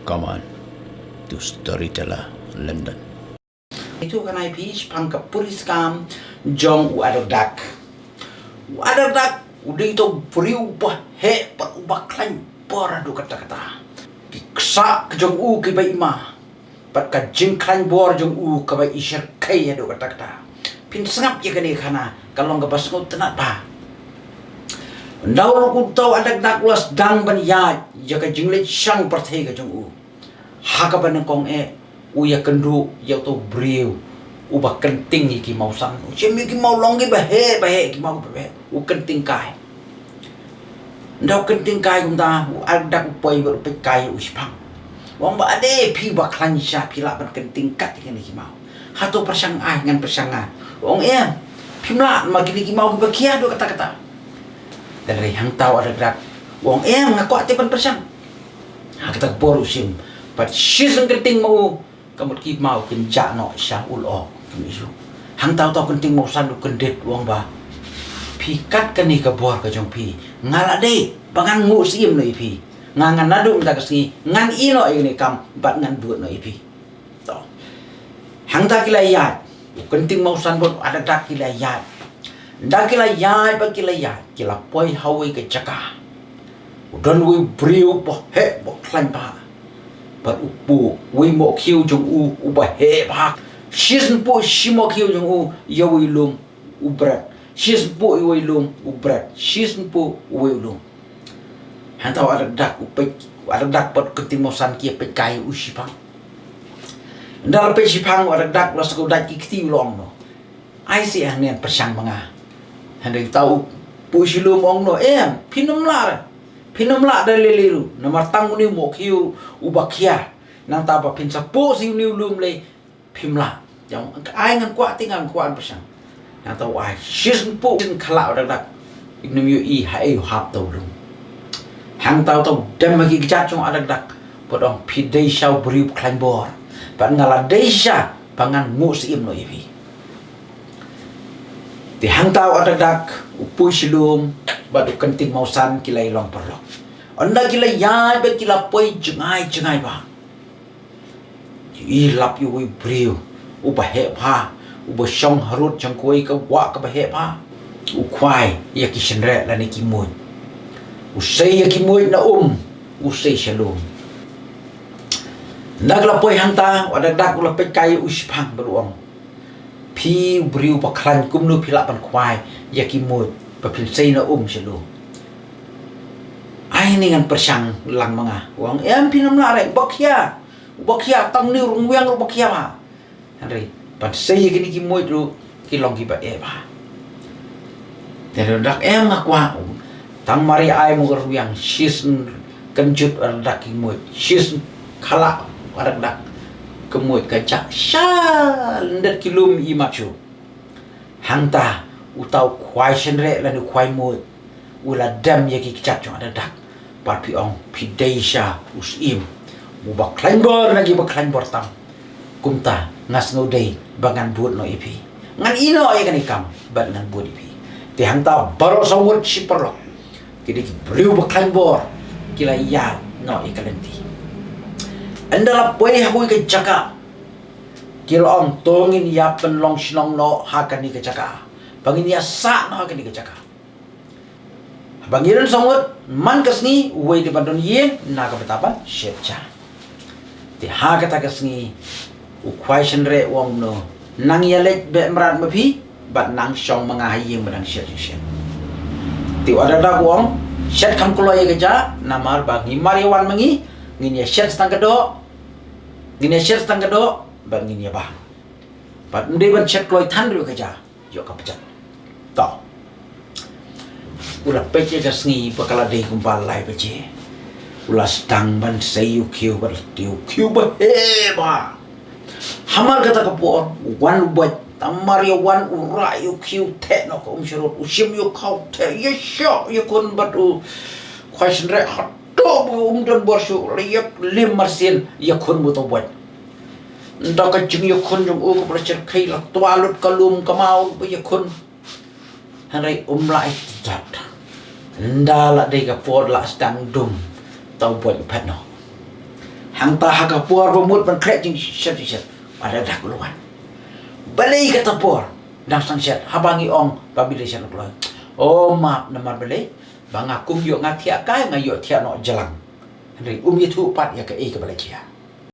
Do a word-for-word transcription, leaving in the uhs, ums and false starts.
Come on to Storyteller London. Itu ka nai phi shipang ka puriskam jong u Adakdak. U Adakdak u dei to briew ba heh pat u ba khlaiñ bor haduh katta katta. Ki ksa ka jong u ki ba ima pat ka jingkhlaiñ bor jong u ka ba i syrkhei haduh katta katta. Phin sngap ïa kane khana ka long ka ba sngewtynnat ba. Ndau ruh u to u Adakdak u la sdang ban ïaid ïa ka jingleit shang pyrthei ka jong u. Ha ka ba nyngkong eh u ïa kynduh ïa u to briew u ba kynting ïa ki mawsan. U shem ïa ki maw long ki ba heh ba heh ki maw ba heh. U kynting kai. Ndau kynting kai kumta u Adakdak u poi bad u peit kai u shipang. U ong ba ade phi ba khlaiñ sha phi lah ban kynting kat ïa kine ki maw. Hato pyrshang ai ngan pyrshang nga. U ong em phim lah ma kine ki maw ki ba khia haduh katta katta. Hynrei hangta u Adakdak u ong em nga kwah te ban pyrshang. Ha kata ka por u shim pat shisien kynting ma u. Ka mut ki maw kin jah noh sha u lyoh. Hangta u to kynting mawsan u kyndit u ong ba phi kat kane ka bor ka jong phi nga la dei ba ngan nguh syiem noh ïa phi. Nga ngan naduh mynta ka sngi ngan ïeh noh ïa kane kam bad ngan bud noh ïa phi. To. Hangta ki la ïaid u kynting mawsan bad u Adakdak ki la ïaid. Nda ki la ïaid bad ki la ïaid ki la poi ha wei ka jaka. U don wei briew ba heh ba khlaiñ ba. Bad u pu wei mohkhiew jong u u ba heh ba. Shisien pu shi mohkhiew jong u ïa wei lum u bret. Shisien pu ïa wei lum u bret. Shisien pu wei lum. Hangta u Adakdak u peit u Adakdak bad u kynting mawsan ki peit kai u shipang. Nda la peit shipang u Adakdak la sngewdait ki kti u long no. Ai si hangne pyrshang ma nga. Hynrei uta u pu shi lum ong no em phin ym lah re. Phin ym lah da lei lei ruh namar tang une u mohkhiew u ba khia. Nangta ba phin sa pu shi une u lum lei phim lah. Jong ai ngan kwah te ngan kwah pyrshang. Nangta u ai shisien pu shisien khlak u Adakdak. Ym ïohi ha ei u hap to u lum. Hangta u to dem ha ki kjat jong u Adakdak. Bad ong phi dei sha u briew ba khlaiñ bor. Bad nga la dei sha ba ngan nguh syiem noh ïa phi. Te hangta u Adakdak u pu shi lum bad u kynting mawsan ki la ïa long paralok. Ynda ki la ïaid bad ki la poi jngai jngai ba. I lap ïa uwei u briew u ba heh ba u ba shong harud jong kawei ka wah ka ba heh ba. U khwai ïa ki shynreh lane ki muid. U sei ïa ki muid na um u sei sha lum. Nda ki la poi hangta u Adakdak u la peit kai u shipang bad u ong. Phi u briew ba khlaiñ kumno phi lah ban khwai ïa ki muid ba phin sei na um sha lum. Ai ni ngan pyrshang lang ma nga u ong em phin ym lah re ba khia. Ba khia tang ni rung wiang ba khia ba. Hynrei ban sei ïa kine ki muid ruh ki long ki ba eh ba. Te ruh dak em nga kwah tang mar ïa ai mo ka rung wiang shisien kynjut ar dak ki muid shisien khlak ar dak ki muid ka jak sha lyndet ki lum i mat shu. Hangta uta u khwai shynreh lane u khwai muid u la dem ïa ki kjat jong Adakdak. Bad phi ong phi dei sha u syiem u ba khlaiñ bor na ki ba khlaiñ bor tam. Kumta nga sngew dei ba ngan bud noh ïa phi. Ngan ïeh noh ïa kane kam bad ngan bud ïa phi. Te hangta baroh saw ngut shi paralok ki dei ki briew ba khlaiñ bor ki la ïaid noh ïa ka lynti. Ynda la poi ha kawei ka jaka ki la ong to ngin ïa pynlong shnong noh ha kane ka jaka ba ngin ïa sah noh ha kane ka jaka. Haba ngi don saw ngut man ka sngi uwei te ban don ïing na ka bynta ban shet ja. Te ha kata ka sngi u khwai shynreh u ong no nang ïa leit beh mrad ma phi bad nang shong ma nga ha ïing ba dang shet shet. Te u Adakdak u ong shet kham kloi ïa ka ja namar ba ngi mar ïa wan ma ngi ngin ïa shet tang ka doh ngin ïa shet tang ka doh bad ngin ïa bam. Bad ym dei ban shet kloi than ruh ka ja. Ïoh ka pjat. To. U la peit ïa ka sngi ba ka la dei kumba lai baje. U la sdang ban sei u khiew ba la tei u khiew ba heh ba. Hamar kata ka por u wan u bait tamar ïa wan u rah ïa u khiew theh noh ka um sharud u shim ïa u khaw theh ïa shoh ïa khun bad u khwai shynreh hato ba um don bor shuh la ïa lim marsien ïa khun ba u to bait. Nda ka jingïakhun jong u kaba la shyrkhei la twa lut ka lum ka maw ba ïakhun. Hynrei um lah ïa ki jat. Nda la dei ka por la sdang dum. Tau buaid u phet noh. Nangta ha ka por ba mut ban khreh jingshet jingshet, ba da dak luan. Balei kata por dang sngewshet, haba ngi ong ba mi da shet kloi. O map, namar balei? Ba nga kum ïoh nga thiah kai, nga ïoh thiah noh jlang. Hynrei um ïathuh pat ïa kaei kaba la jia.